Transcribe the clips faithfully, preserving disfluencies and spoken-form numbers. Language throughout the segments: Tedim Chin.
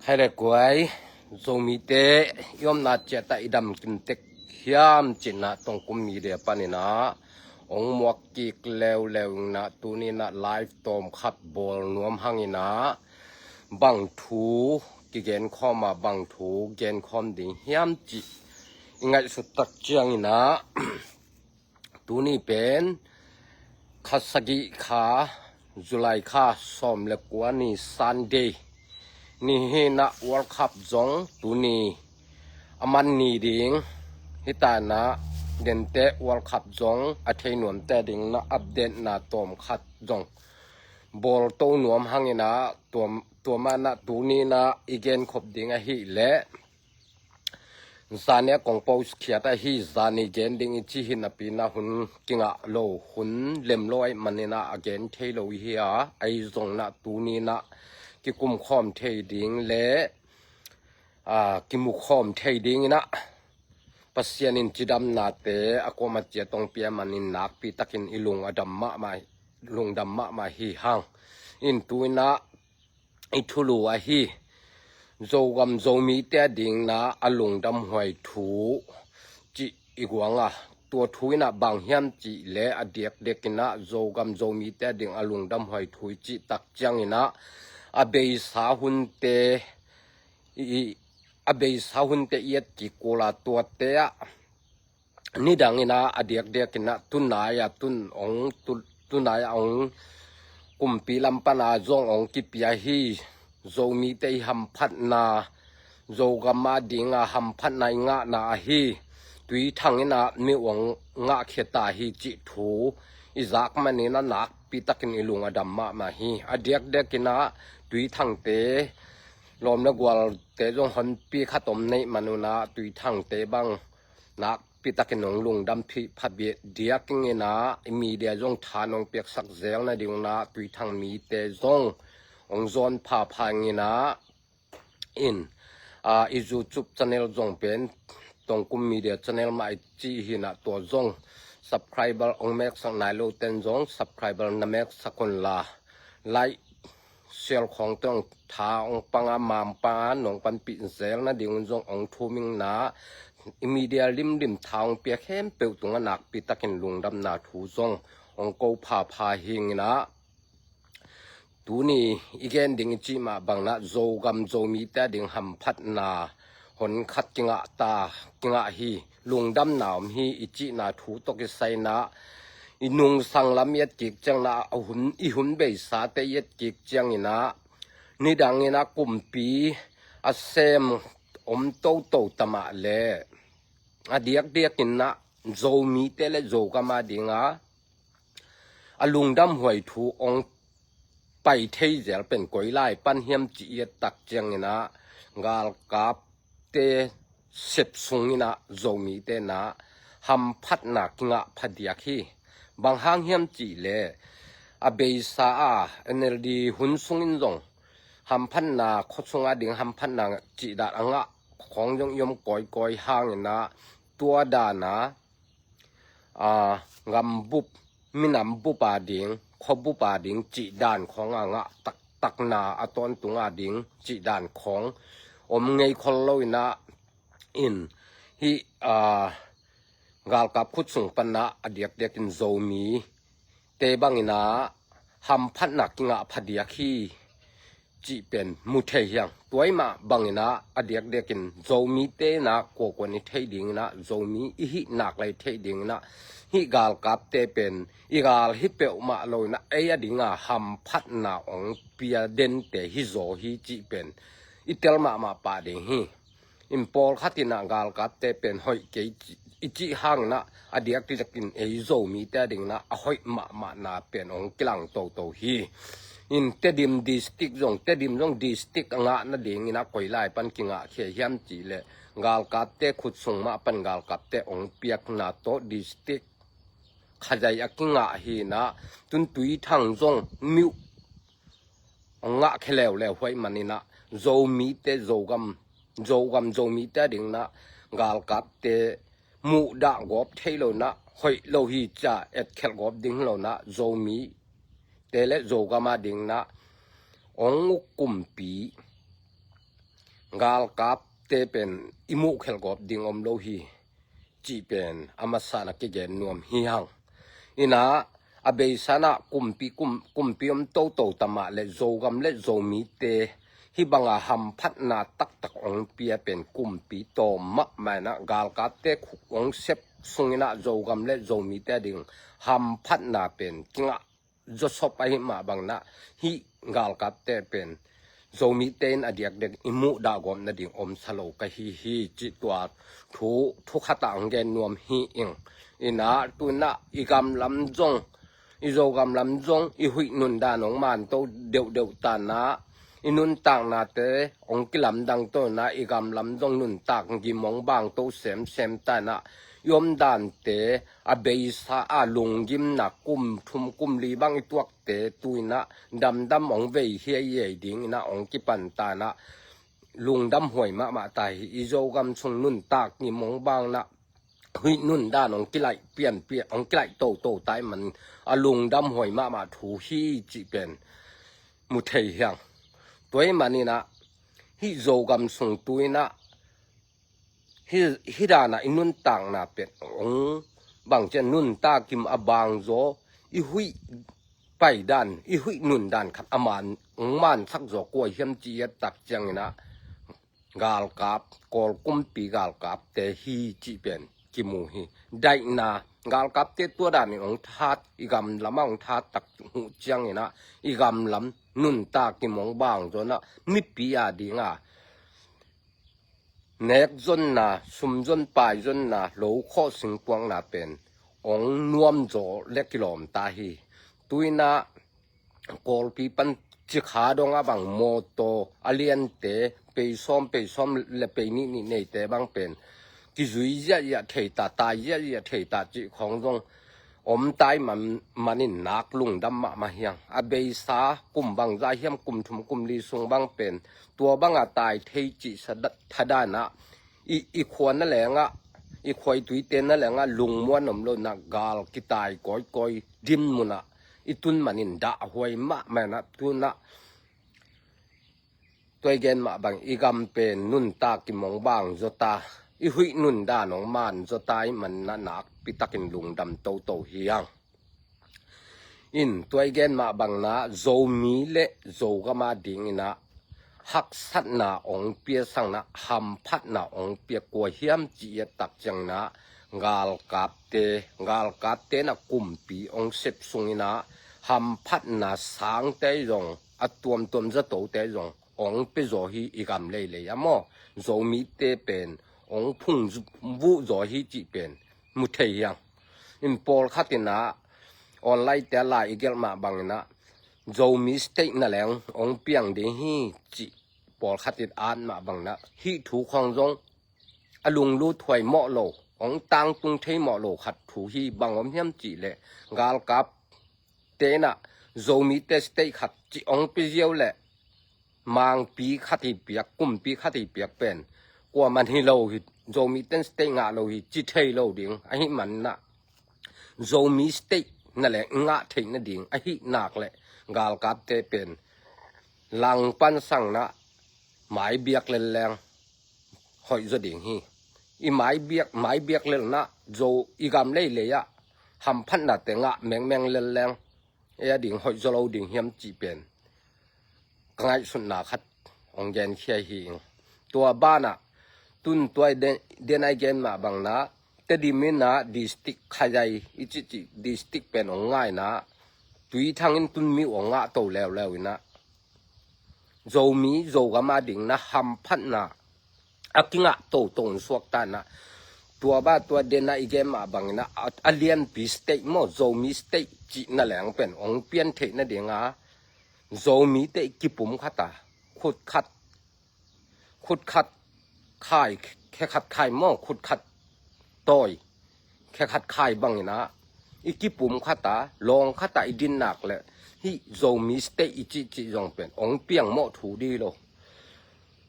Khai le kuai, Zomite i omna ciatah i dam kim tek hiam cinah Tongkum Media paninah ong muak kik leuleu inah tuninah live tawm khat bawl nuam hanginah bang thu kigenkhawm a bang thu genkhawm ding hiam cih i ngaihsut tak cianginah tuni pen kha sagih kha July kha sawm le kua ni Sunday ni hinah World Cup zong tuni a man ni ding hitanah dente World Cup zong a thei nuamte dingnah update na tawm khat zong bawlto nuam hanginah tuam tuamanah tuninah i genkhop ding ahih leh zania kong post khiat ahi zani gen ding i ci hi napinah hun kingah lo hun lem lo aih maninah a gen thei lo i hi a, ahi zongnah tuninah kikumkhawm thei ding le a kimukhawm thei dinginah Pasian in cidamnate a kuama ciat ong pia manin nakpi takin i lung a dam mahmah lungdam mahmah hi hang. In tuinah i thulu ahi Zogam Zomite a dingna a lungdam huai thu cih i guanga tua thu inah bang hiam cih le a diakdiakinah Zogam Zomite a ding a lungdam huai thu i cih tak cianginah a beisa hunte i a beisa hunte i et kik kula tuate ah nidangin ah a diakdiakin ah tunai a tun ong tu tunai a ong kumpi lam pan a zong ong kipia hi. Zomite i hamphatna Zogam a dinga hamphatna i ngahna ahi. Tuithang in ah mi ong ngahkhia ta hi cih thu i zak manin a nakpi takin i lung a dam mahmah hi. A diakdiakin ah Tuithangte lawm le gualte zong honpi khat om neih manun ah Tuithangte bang nakpi takin ong lungdam phih pha biak diak ingin ah i media zong tha nong piaksak zel nading un ah Tuithang mite zong ong zawn phapha ingin ah in ah i YouTube channel zong pen Tongkum Media channel mah i cih hi nah tua zong subscriber ong meksak nai lo ten zong subscriber na meksak un la like share khawng tawh tha ong panga mam panga nong panpih zel nading un zong ong thum ing nah i media limlim tha ong pia khempeuh tungah nakpi takin lungdamna thu zong ong ko phapha hi ingin ah tuni i gen ding i cih mah bang nah Zogam Zomite a ding hamphatna hon khat kingah ta kingah hi. Lungdamna om hi i cihna thu tawh kisai nah i nungsang lam i et kik ciang nah a hun i hun beisate i et kik ciangin ah nidangin ah kumpi a sem om toto tamah le a diakdiakin ah Zomite le Zogam a dinga a lungdam huai thu ong pai thei zel pen koi lai pan hiam cih i et tak ciangin ah galkapte sep sungin ah Zomite nah hamphatna kingah phadiak hi. Bang hang hiam cih le a beisa a N L D hun sungin zong hamphatna khua sunga ding hamphatna cih dan a ngah khawng zong i om kawikawi hangin ah tua dan a a gambup minam bup a ding khuabup a ding cih dan khawng a ngah taktakna a tawntung a ding cih dan khawng om ngei khol lo in ah in hi a galkap khut sung pan ah a diakdiakin Zomite bangin ah hamphatna kingah phadiak hi cih pen mu thei hiang. Tua i mah bangin ah a diakdiakin Zomite nah kuakuan i theih dingin ah Zomi i hih nak lei theih dingin ah hih galkapte pen i gal hi peuhmah lo in ah ei a dinga hamphatna ong pia dente hi zaw hi cih pen i tel mahmah pah ding hi. In pawlkhat in ah galkapte pen hoih kei i cih hangin ah a diakdiakin ei Zomite a dingin ah a hoih mahmahna pen ong kilang toto hi. In Tedim district zong Tedim zong district a ngah nadingin ah koi lai pan kingah khia hiam cih le galkapte khut sung mah pan galkapte ong piakna tawh district khazai a kingah hi nah tun Tuithang zong miuh ong ngah khia leuleu huai manin ah Zomite Zogam Zogam Zomite a dingin ah galkapte muhdah gawp thei lo nah hoih lo hi cia etkhelh gawp ding lo nah Zomite le Zogam a dingin ah ong uk kumpi galkapte pen i muh khelh gawp ding om lo hi, cih pen a masa-in ah kigen nuam hi hang. Inah a beisa-in ah kumpi, kum, kumpi om toto ta mah leh Zogam le Zomite hih banga hamphatna taktak hong pia pen kumpi tawm mahmah inah galkapte hong sep sung inah Zogam le Zomite ading hamphatna pen kingah zawsop ahih mah bangin ah hih galkapte pen Zomite in a diakdiak i muhdah gawp nading omsa lo ka hi hi, cih tua thu, thu khat ah hong gen nuam hi ing. Inah tu-in ah i gam lam zong, i Zogam lam zong i huih nundan hong manto deuhdeuh ta inah i nuntaknate hong kilamdangto inah i gam lam zong nuntak gim hong bangto semsem ta inah i omdante a beisa a lunggimna kum thum kum li bang i tuakte tu-in ah damdam hong vei hiaihiai ding inah hong kipan ta inah lungdam huai mahmah ta hi. I Zogam sung nuntak gim hong bang inah huih nundan hong kilaih pianpian, hong kilaih toto ta ahih manin a lungdam huai mahmah thu hi, cih pen mu thei hi hang. Tua ahih manin ah hih Zogam sung tu-in ah hih, hih dan ah i nuntakna pen hong bangci a nuntak gim a bangzaw i huih paidan, i huih nundan khat a man, hong mansak zaw kua hiam cih i et tak ciangin ah galkap, Kawl kumpi galkapte hi, cih pen kimu hi. Daihna, galkapte tua danin hong that, i gam lamah hong that tak uh ciangin ah i gam lam nuntak gim hong bangzaw inah mipi ading a nek zonna, sum zon pai zonna, lo khawh sing puakna pen hong nuamzaw le kilawm ta hi. Tu-in ah Kawlpi pan Cikha dong ah bang mawtaw a liante pei sawm, pei sawm le pei nih nih neite bang pen kizui ziahziah thei ta, tai ziahziah thei ta cih khawng zong om ta ahih man, manin nak lungdam mahmah hi hang. A beisa kum bangzah hiam, kum thum kum li sung bang pen tua banga tai thei cih sa da, thadan ah i, i khua na lengah, i khua i tuite na lengah lungmuan om lo inah gal kitai kawikawi dinmun ah i tun manin dahhuai mahmah inah tu-in ah tua i gen mah bang i gam pen nuntak gim hong bangzaw ta, i huih nundan hong manzaw ta ahih manin ah nakpi takin lungdam toto hi hang. In tua i gen mah bangin ah Zomi le Zogam ading inah haksatna hong pia sang inah hamphatna hong pia kua hiam cih i et tak ciangin ah galkapte, galkapte inah kumpi hong sep sung inah hamphatna sangte zong, a tuamtuam zatote zong hong pia zaw hi i gam leilei ah maw. Zomite pen hong phungvuh zaw hi cih pen mu thei hi hang. In pawlkhat inah online te a lai i gelh mah bangin ah Zomi state na leng hong piang ding hi cih pawlkhat in at mah bangin ah hih thu khawng zong a lunglut huai mawh lo, hong tangtung thei mawh lo khat thu hi. Bang om hiam cih leh galkapte inah Zomite state khat cih hong pia ziau leh mangpi khat hi piak, kumpi khat hi piak pen kuaman hi lo hi, Zomite in state ngah lo hi ci thei lo ding ahih manin ah Zomi state na leng ngah theih nading ahih nak leh galkapte pen langpan sang inah maibiak lel leng hoih zaw ding hi. I maibiak, maibiak lel inah Zo, i gam leilei ah hamphatnate ngah mengmeng lel leng ei ading hoih zaw lo ding hiam cih pen ka ngaihsutna khat hong genkhia hi ing. Tua banah tun tua i den, den a i gen mah bangin ah Tedim inah district Khazai i cihcih district pen hong ngah inah Tuithang in tun mi uh hong ngahto leuleu inah Zomi Zogam ading inah hamphatna a kingah toto in suakta inah tua ba tua den a i gen mah bangin ah a, a lianpi state maw, Zomi state cih na leng pen hong pian theih nading a Zomite i kipum khat a khut khat, khut khat khai, khe khat khai maw, khut khat tawi, khe khat khai bangin ah i kipum khat a, lawng khat a i din nak leh hih Zomi state i cihcih zong pen hong piang mawh thu dih lo.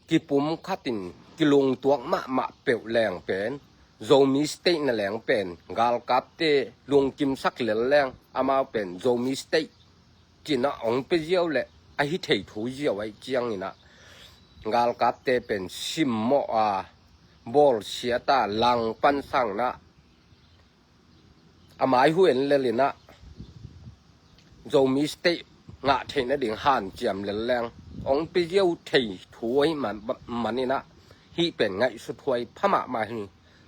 Kipum khat in kilungtuak mahmah peuh leng pen Zomi state na leng pen galkapte lungkimsak lel leng amau pen Zomi state ci-in ah hong pia ziau leh a hi thei thu ziau ahih ciangin ah galkapte pen simmawh a, bawlsiat a, langpan sang in ah, a mai hu en lel in ah, Zomi State ngah theih nading hanciam lel leng, hong pia ziau thei thu ahi man, man in ah, hih pen ngaihsut huai pha mahmah hi.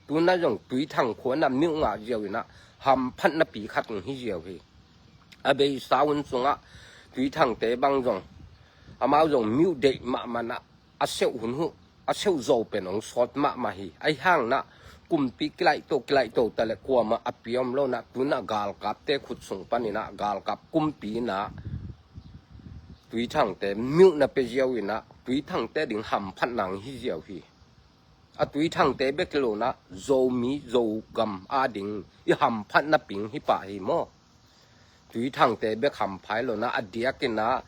Tu in ah zong Tuithang khua in ah miuh ngah ziau in ah, hamphatnapi khat hong hi ziau hi. A beisa hun sungah Tuithangte bang zong, amau zong miuh deih mahmah in ah, a seuh hun uh, a seuh zo pen hong sawt mahmah hi. Ahi hang in ah, kumpi kilaihto kilaihto ta leh kuamah a pia om lo in ah, tu in ah galkapte khut sung pan in ah, galkap kumpi in ah Tuithangte miuh na pia ziau in ah, Tuithangte ding hamphatna hong hi ziau hi. A Tuithangte bek hi lo in ah, Zomi Zogam ading i hamphatnapi hong hi pah hi maw. Tuithangte bek hampha hi lo in ah, a diakin ah,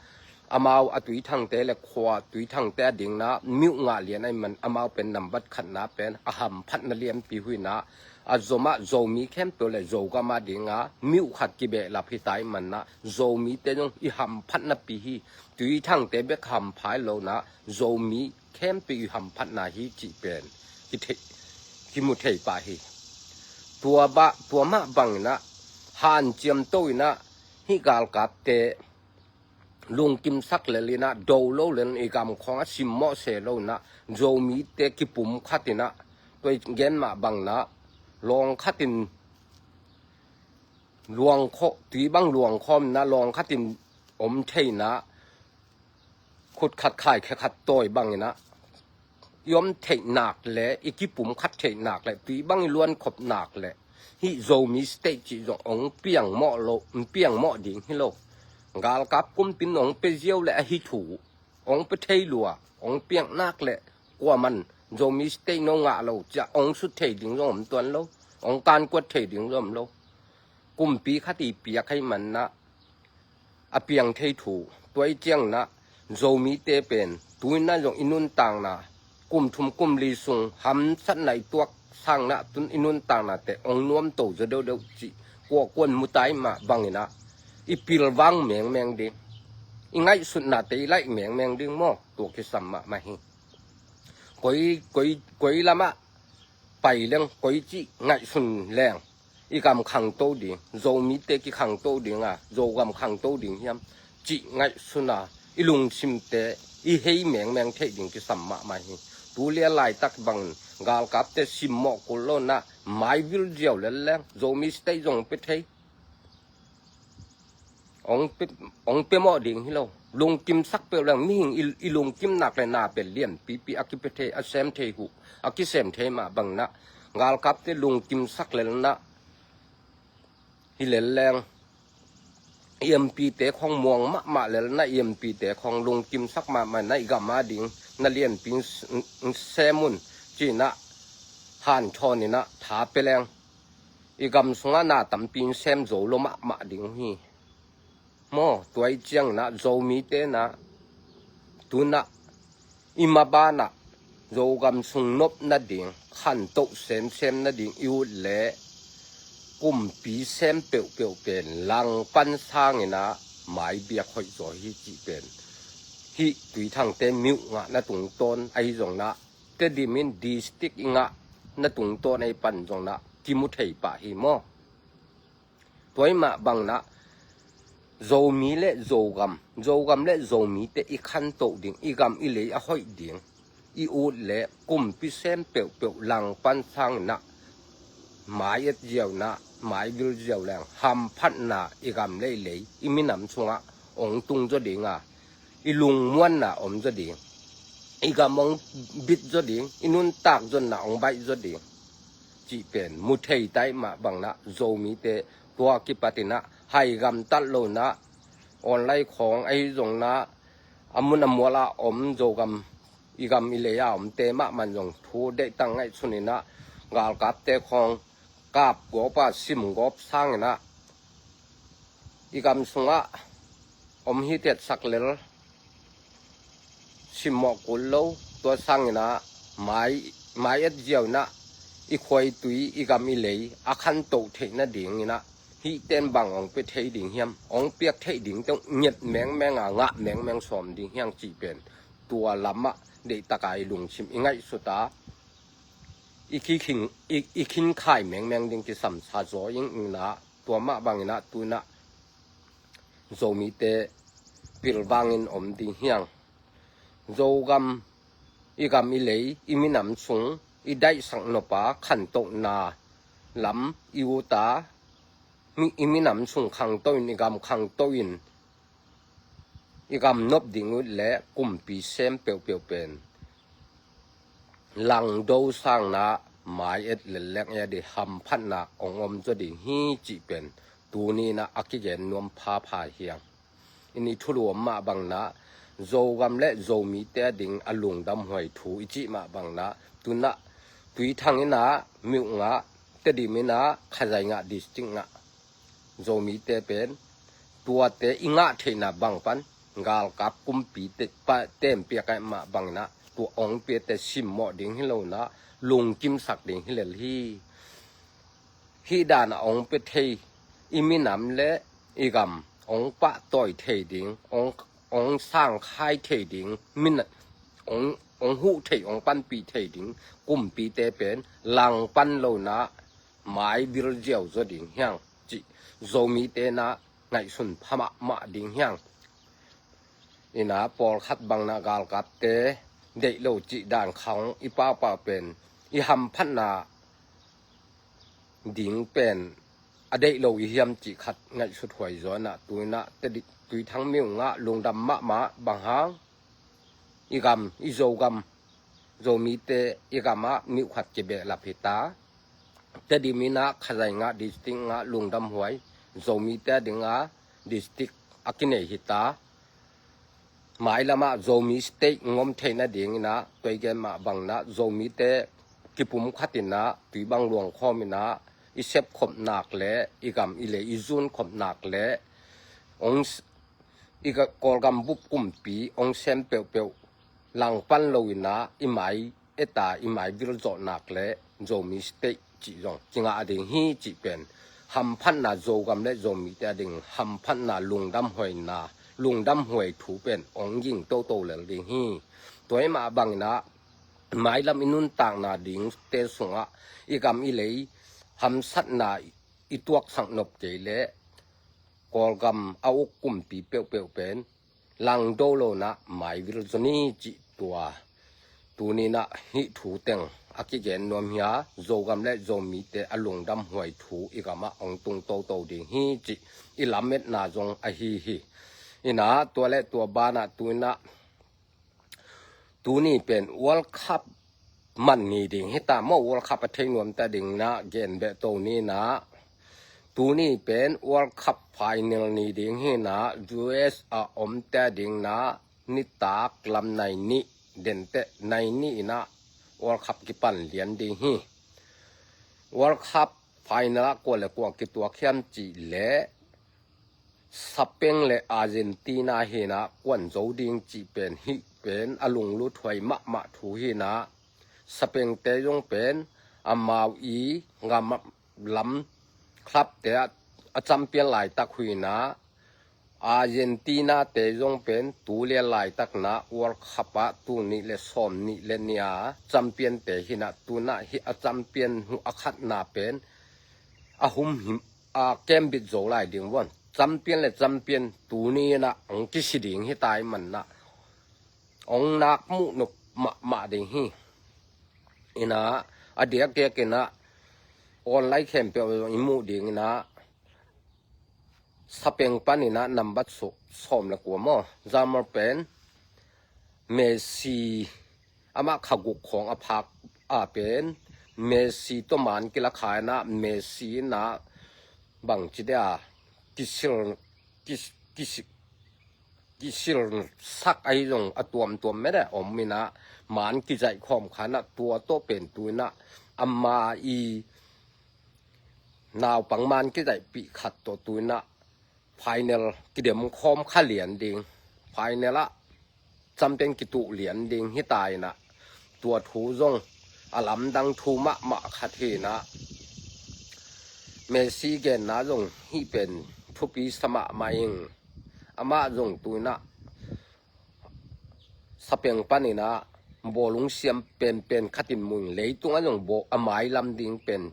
amau a Tuithangte le khua Tuithangte ading in ah miuh ngah lian ahih man, amau pen nambat khatna pen a hamphatna lianpi uh hi in ah, a zomah Zomi khempeuh le Zogam ading ah miuh khat kibehlap hi ta ahih man in ah, Zomite zong i hamphatnapi hi. Tuithangte bek hampha hi lo in ah, Zomi khempeuh i hamphatna hi cih pen kithei, kimu thei pah hi. Tua bah, tua mah bang in ah, hanciam to in ah, hih galkapte lungkimsak lel in ah, do lo lel in i gam khawng a simmawh se lo in ah, Zomite kipum khat in ah, tua i gen mah bang in ah, lawng khat in luang khaw, tui bang luang khawm in ah, lawng khat in om thei in ah, khut khat khaikhe khat tawi bang in ah, i om theih nak le i kipum khat theih nak le tui bang i luan khop nak le, hih Zomi State cih zong hong piangmawh lo, hong piangmawh ding hi lo. Galkap kumpi in hong pia ziau le ahi thu, hong pia thei lua, hong piang nak le kuaman Zomi State no ngah lo ci-a hong sut thei ding zong om tuan lo, hong kankuat thei ding zong om lo. Kumpi khat i piak ahih man in ah, a piang thei thu. Tua i ciang in ah, Zomite pen tu in ah zong i nuntakna, kum thum kum li sung hamsatna i tuak sang in ah, tu in i nuntaknate hong nuamto zaw deuhdeuh cih kuakuan mu ta ahih mah bang in ah, i pilvang mengmeng ding, i ngaihsutnate i laih mengmeng ding maw. Tua kisam mahmah hi. Koi, koi, koi lamah pai leng, koi cih ngaihsun leng, i gam khangto ding, Zomite kikhangto ding a, Zogam khangto ding hiam cih ngaihsun a, i lungsimte i hei mengmeng theih ding kisam mahmah hi. Tu lian laitak bangin galkapte simmawh kul lo in ah, maivil ziau lel leng, Zomi State zong pia thei. Hong pia, hong pia mawh ding hi lo. Lungkimsak peuh leng, mihing i, i lungkim nak le na pen lianpipi a kipia thei, a sem thei uh, a kisem thei mah bang in ah, galkapte lungkimsak lel in ah, hi lel leng, i M P te khawng muang mahmah lel in ah, i M P te khawng lungkimsak mahmah in ah, i gam ading na lianpi in s-, in sem un ci in ah, hanthawn in ah, tha pia leng, i gam sungah na tampi in sem zo lo mahmah ding uh hi. Maw, tua i ciang in ah, Zomite in ah, tu in ah, i maban ah, Zogam sung nop nading, khantoh semsem nading i ut leh, kumpi sem peuhpeuh pen langpan sang in ah, maibiak hoih zaw hi cih pen, hih Tuithangte miuh ngahna tungtawn ahi zong in ah, Tedim in district i ngahna tungtawn ahi pan zong in ah, kimu thei pah hi maw. Tua ahih mah bang in ah, Zomi le Zogam, Zogam le Zomite i khantoh ding, i gam i lei a hoih ding i ut leh, kumpi sem peuhpeuh langpan sang in ah, mai et ziau in ah, maivil ziau leng, hamphatna i gam le i lei, i minam sungah hong tung zaw ding a, i lungmuanna om zaw ding, i gam hong bit zaw ding, i nuntak zonna hong baih zaw ding cih pen mu thei ta ahih mah bang in ah, Zomite tua kipat in ah, hai gamtat lo in ah, online khawng ahi zong in ah, a mun a mual ah om Zogam, i gam i lei a omte mahmah in zong thu deihtak ngaihsun in ah, galkapte khawng kap gawp a, sim gawp sang in ah, i gam sungah om hithiatsak lel, simmawh kul lo, tua sang in ah, mai, mai et ziau in ah, i khua i tui, i gam i lei a khantoh theih nading in ah, hihte in bang hong pia thei ding hiam, hong piak theih ding teng nget mengmeng a, ngah mengmeng sawm ding hiam cih pen tua lamah deihtaka i lungsim i ngaihsuta i kikhin i, i khinkhai mengmeng ding kisam sa zaw ing. Inah tua mah banginah tunah Zomite pilvangin om ding hiang. Zogam, i gam i lei, i minam sung i daihsak nopa khantohna lam i uta, mi, i minam sung khangto in, i gam khangto in, i gam nop ding uh le kumpi sem peuhpeuh pen langdo sangna mai et lellek nge di hamphatna ong om zaw ding hi cih pen tuninah a kigen nuam phapha hiang. I ni thulu om mah bangnah Zogam le Zomite a ding a lungdam huai thu i cih mah bangnah tunah Tuithang inah Myukngah, Tedim inah Khazaingah district ngah Zomite pen tuate i ngah theihna bang pan galkap kumpi te, pa, tempiak ai mah banginah tua ong piate simmawh ding hi lonah lungkimsak ding hi lel hi. Hih dan a ong pia thei i minam le i gam ong pahtawi thei ding, ong, ong sangkhai thei ding, minam ong, ong huh thei, ong panpih thei ding kumpite pen langpan lonah mai vil ziau zaw ding hiang cih Zomite na ngaihsun pha mahmah ding hiang. Ina pawlkhat bangnah galkapte deih lo cih dan khawng i paupau pen i hamphatna ding pen a deih lo i hiam cih khat ngaihsut huai zaw inah tuinah Tuithang Myukngah lungdam mahmah. Bang hang? I gam, i Zogam, Zomite i gamah miuh khat kibehlap hita. Tedim inah Khazaingah district ngah lungdam huai, Zomite a dinga district a kinei hita. Mailamah Zomi state ngom theihna dinginah tuaigen mah bangnah Zomite kipum khatinah tuibang luangkhawm inah i sepkhopnak le i gam i lei i zunkhopnak le ong i Kawlgam bup kumpi ong sem peuhpeuh langpan lo inah i mai eta i mai vilzawhnak le Zomi state cih zong kingah a ding hi cih pen hamphatna Zogam le Zomite a ding hamphatna lungdam huaina lungdam huai thu pen ong ging toto lel ding hi. Tua i mah banginah mailam i nuntakna dingte sungah i gam i lei hamsatna i tuaksak nop kei le Kawlgam a uk kumpi peuhpeuh pen langdo lonah maivil zaw ni cih tua tuninah hih thu teng a kigen nuam hi a, Zogam le Zomite a lungdam huai thu i gamah ong tung toto ding hi cih i lametna zong ahi hi. Inah tua le tua banah tuinah tuni pen World Cup man ni ding hita maw, World Cup a thei nuamte a dinginah gen beh to ninah tuni pen World Cup final ni ding hinah U S a omte a dinginah nitak lam nai nih denteh nai nih inah World Cup kipan lian ding hi. World Cup final ah kua le kua kituak hiam cih leh Spain le Argentina hinah kuan zo ding cih pen hih pen a lunglut huai mahmah thu hinah Spain te zong pen amau i gam lam club te ah a champion laitak huinah Argentina te zong pen tu lian laitakna World Cup ah tu nih le sawm nih le nia champion te hinah tunah hih a champion hu a khatna pen a humhim a kembit zo lai ding vuan. Champion le champion tuni inah ong kisi ding hita i manah ong nak muh nop mahmah ding hi. Inah a diakdiak inah online khempeuh i muh ding inah Spain paninah nambat sawm le kua maw, German pen Messi amah kha guk khawng a phak a pen Messi tawh man kila kha inah Messi inah bangci dia kisil kis, kis, kisil sak ahi zong a tuamtuam mede om inah man kizaih khawm kha inah tua tawh pen tuinah ama i naupang man kizaihpih khat tawh tuinah final kidem khawm kha lian ding, final ah champion kituh lian ding hita inah tua thu zong a lamdang thu mahmah khat hinah Messi genna zong hih pen thupi sa mahmah ing. Amah zong tuinah Sapeng panin ah bawlung siam penpen khat in mu in, leitung ah zong bawl a mailam ding pen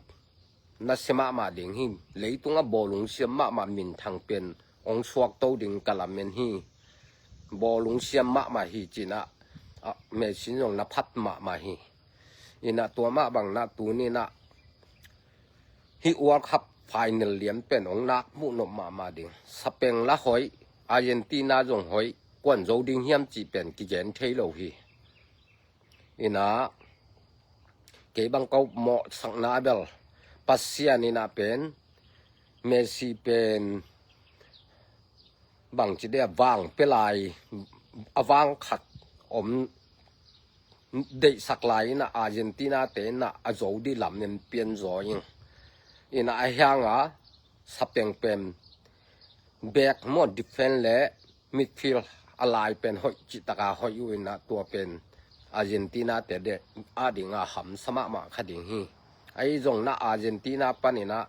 nasia mahmah ding hi. Leitung ah bawlung siam mahmah, minthang pen hong suakto ding ka lamen hi. Bawlung siam mahmah hi ci-in ah, ah, Messi in zong na phat mahmah hi. In ah tua mah bangin ah tuni-in ah hih World Cup final lian pen hong nak muh nop mahmah ding. Sapeng la hoih, Argentina zong hoih, kuan zo ding hiam cih pen kigen thei lo hi. In ah kei bang ko mawhsakna bel, Pasian in ah pen Messi pen bangci dia vang pia lai, a vang khat om deihsak lai in ah Argentina te in ah a zo ding lam in pian zaw ing. In ah a hiang a, Sapeng pen back maw, defense le midfield a lai pen hoih cih tak a hoih uh in ah tua pen Argentina te ading a hamsa mahmah kha ding hi. Ahi zongin ah Argentina panin ah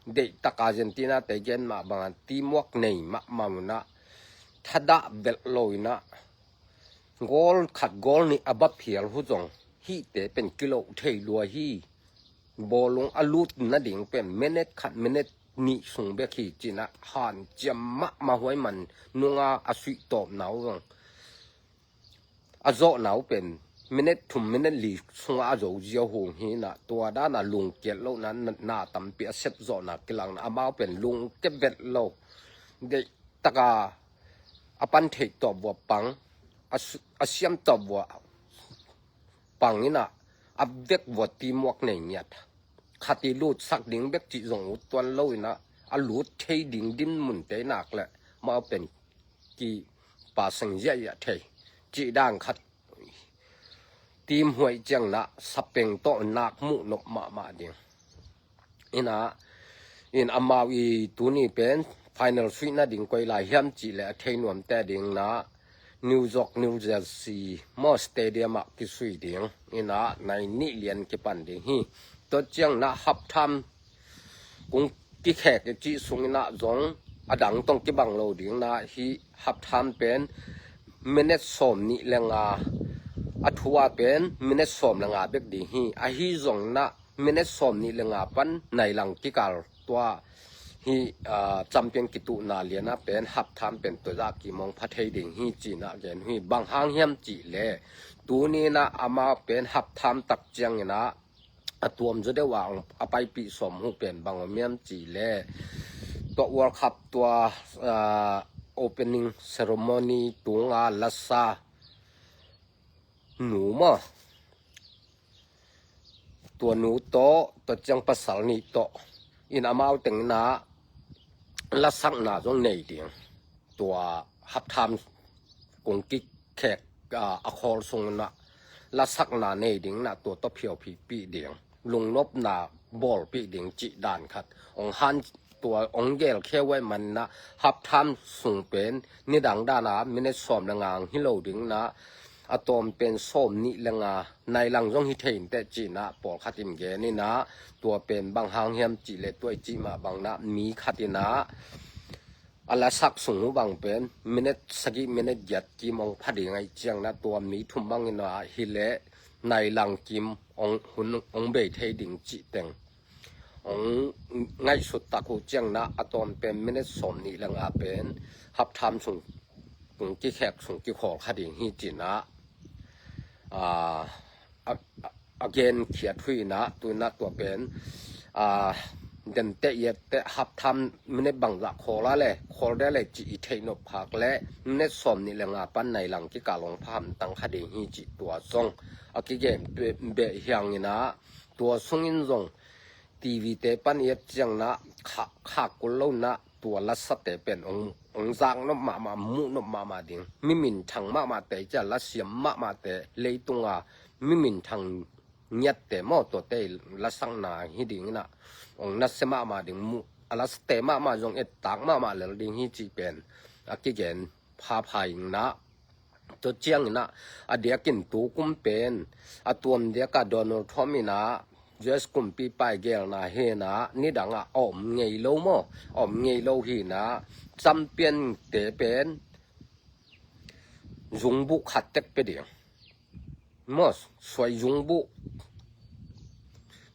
deihtak Argentina te gen mah bangin ah teamwork nei mahmah un ah thadah velh lo in ah goal khat goal nih a va phial uh zong hihte pen kiloh thei lua hi. Bawlung a lut nading pen minute khat minute nih sung bek hi ci-in ah hanciam mahmah, huai man nung a a suihtawpna uh zong, a zawhna uh pen minute thum minute li sungah a zo ziau uh hi in ah tua dan a lungkiat lohna na, na tampi a sep zawhna kilang in ah amau pen lungkia velh lo. Deihtak a a pan theih tawp uh a pang, a su-, a siam tawp uh a pang in ah a vek uh a teamwork nei ngiat. Khat i lutsak ding bek cih zong ut tuan lo in ah a lut thei ding dinmun te nak leh amau pen kipasang ziahziah thei cih dan khat. Team huai ciangin ah Sapeng tawh nak muh nop mahmah ding. In ah, in amau i tuni pen final suih nading koi lai hiam cih leh a thei nuamte ading in ah New York, New Jersey maw stadium ah kisui ding. In ah nai nih lian kipan ding hi. Tua ciangin ah half time kung kikhek i cih sungin ah zong a dang tawh kibang lo ding in ah hih half time pen minute sawm nih le nga, a thu a pen minute sawm le nga bek ding hi. Ahi zongin ah minute sawm nih le nga pan nai lang kikal tua hih, ah, champion kituhna lian ah pen half time pen tua zah kim hong pha thei ding hi ci-in ah gen uh hi. Bang hang hiam cih leh tuni in ah amau pen half time tak ciangin ah a tuam zaw deuh a, a paipih sawm uh pen bang om hiam cih leh tua World Cup tua, ah, opening ceremony tung a lasa nu maw, tua nu tawh, tua ciang pasal nih tawh in amau teng in ah lasakna zong nei ding. Tua half time kung kikhek, ah, a khawl sungin ah lasakna nei ding in ah tua tawh phiaupihpih ding. Lungnopna bawlpih ding cih dan khat. Hong han tua hong gelkhia uh ahih manin ah half time sung pen nidang dan a minute sawm le nga hi lo ding in ah a tawm pen sawm nih le nga, nai lang zong hi thei inteh ci-in ah pawlkhat in gen in ah tua pen bang hang hiam cih leh tua i cih mah bangin ah mi khat in ah a lasak sung uh bang pen minute sagih minute giat kim hong pha ding ahih ciangin ah tua mi thum bangin ah hi leh nai lang kim hong hun hong bei thei ding cih teng hong ngaihsut tak uh ciangin ah a tawm pen minute sawm nih le nga pen half time sung kung kikhek sung kikhawl kha ding hi ci-in ah, ah, a, a, a genkhiat uh in ah tu-in ah tua pen, ah, denteh iat teh half time minute bangzah khawl a leh khawl dia leh cih i theih nop khak leh minute sawm nih le nga pan nai lang kikal hong pha hamtang kha ding hi cih tua zong a kigen beh, beh hi hang in ah tua sungin zong TV te pan i et ciangin ah kha, khak kul lo in ah tua lasate pen hong, hong zak nop mahmah, muh nop mahmah ding. Mi minthang mahmahte, cia lasiam mahmahte, leitung a mi minthang ngiatte maw, tuate lasakna hi ding in ah hong nasia mahmah ding, muh a lasate mahmah zong ettak mahmah lel ding hi cih pen a kigen phapha in ah. Tua ciangin ah a diakin tu kum pen a tuam diak a Donald Trump in ah US kumpipa i gelna hi in ah nidang ah a om ngei lo maw, a om ngei lo hi in ah champion te pen zungbuh khat tek pia ding. Maw, suai zungbuh.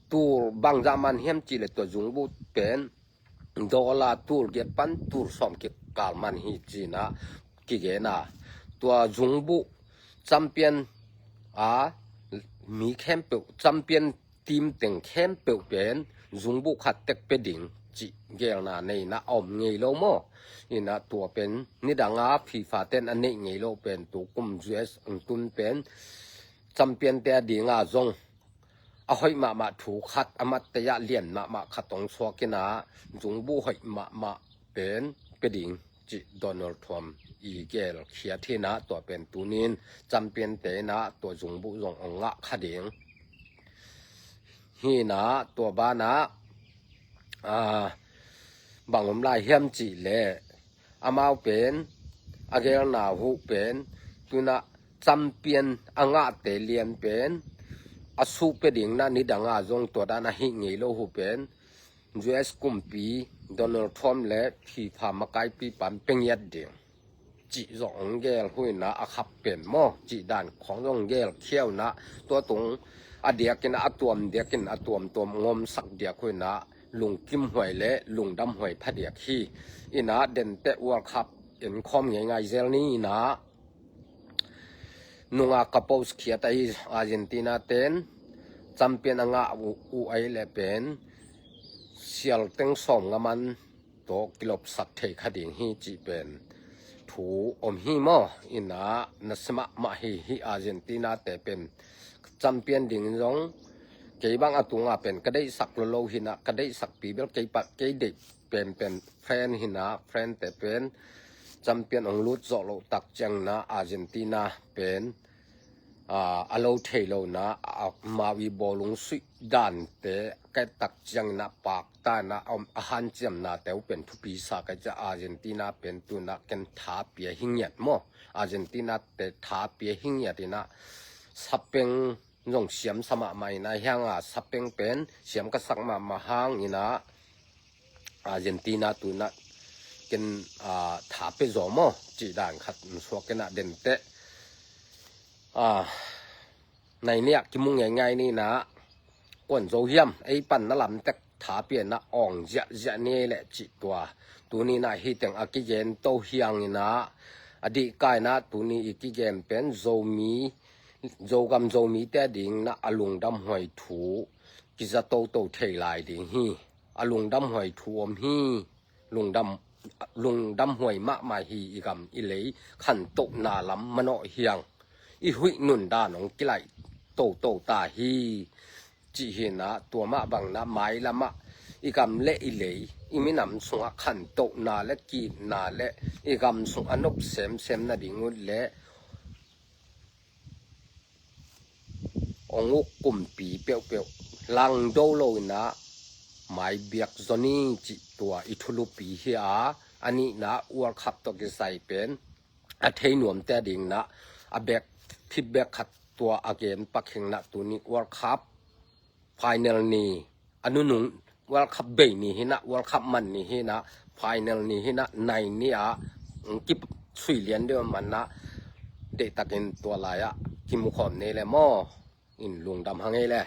Tul bangzah man hiam cih leh tua zungbuh pen dollar tul giat pan tul sawm kikal man hi ci-in ah kigen a, tua zungbuh champion a mi khempeuh, champion team teng khempeuh pen zungbuh khat tek pia ding cih gelna nei-in ah a om ngei lo maw. In ah tua pen nidang a FIFA ten a neih ngei lo pen tu kum U S hong tun pen champion te a ding a zong a hoih mahmah thu khat, a mattei ah lian mahmah khat hong suak in ah zungbuh hoih mahmah pen pia ding cih Donald Trump i gelkhiat hi-in ah tua pen tuni-in champion te in ah tua zungbuh zong hong ngah kha ding hi-in ah tua banah, ah, bang om lai hiam cih leh amau pen a gelna uh pen tu-in ah champion a ngahte lian pen a suh pia ding in ah nidang a zong tua dan a hih ngei lo uh pen U S kumpi Donald Trump le FIFA makaipi pan pia ngiat ding cih zong hong gel uh in ah a khap pen maw cih dan khawng zong gelkhia uh in ah tua tung a diak in ah a tuam diak in a tuamtuam hong omsak diak uh in ah lungkimhuai le lungdamhuai phadiak hi. In ah denteh World Cup en khawm ngeingai zel ni. In ah nungak ka post khiat ahi Argentina ten champion a ngah uh, uh ahi leh pen sial teng sawm nga man tawh kilopsak thei kha ding hi cih pen thu om hi maw. In ah nasia mahmah hi. Hih Argentina te pen champion dingin zong kei bang a tunga pen ka deihsak lolo hi-in ah ka deihsakpi bel kei pat kei deih penpen fan hi-in ah fan te pen champion hong lut zawh loh tak ciangin ah Argentina pen, ah, a lo thei lo in ah, ah, amau i bawlung suih dante ka et tak ciangin ah pakta in ah a om, a hanciamnate uh pen thupi sa ka ci a, Argentina pen tu-in ah ken tha pia hi ngiat maw. Argentina te tha pia hi ngiat in ah sapeng zong siamsa mahmah in ah hiang a sapeng pen siam ka sak mahmah hang in ah Argentina tu-in ah ken, ah, tha pia zaw maw cih dan khat hong suak in ah denteh, ah, nai ni ah kimu ngeingai ni. In ah kuan zo hiam ei panna lam tek tha pia in ah awng ziahziah ni leh cih tua tuni in ah hih teng a kigen to hi hang in ah a dihka in ah tuni i kigen pen Zomi, Zogam Zomite a ding in ah a lungdamhuai thu kiza toto thei lai ding hi. A lungdamhuai thu om hi. Lungdam, lungdamhuai mahmah hi. I gam i lei khantohna lam manawh hi hang. I huih nundan hong kilaih toto ta hi. Cih hi-in ah tua mah bang in ah mailam ah i gam le i lei, i minam sungah khantohna le ki-itna le i gam sung a nop semsem nading uh le hong uk kumpi peuhpeuh langdo lo in ah mai biak zaw ni cih tua i thulupi hi a, a nihna World Cup tawh kisai pen a thei nuamte a ding in ah a bek feedback khat tua a gen pak hi-in ah tuni World Cup final ni, a nunung World Cup bei ni hi-in ah, World Cup man ni hi-in ah, final ni hi-in ah, nai ni ah hong kisuih lian deuh man ah deihtakin tua lai ah kimu khawm ni le maw. In lungdam hang ei le.